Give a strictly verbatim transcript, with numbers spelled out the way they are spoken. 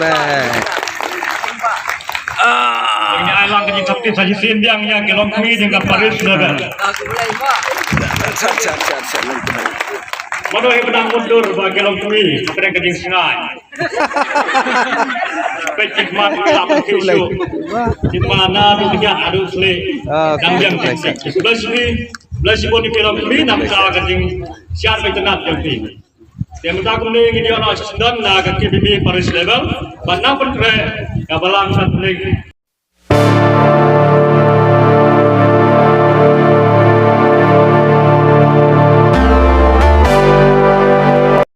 Bang. Ngi ai lang ka jingthap kti sa shisien biang ïa ki longkmie jong ka parish level. Mano hi ba nang mundur ba ki longkmie hapdeng ka jingsngaid. Peit ki khmat ki lap ki shu. Ki khmat na du kjat adu sli. Ah, dang biang ki sik. Bless me. Bless you boni ki longkmie na ka jingsngaid ba itynnat jong ki. Te mynta kumne ngi ïoh noh shisyndon na ka K B B parish level. Ba na pyntrei ka balang ka pynleng.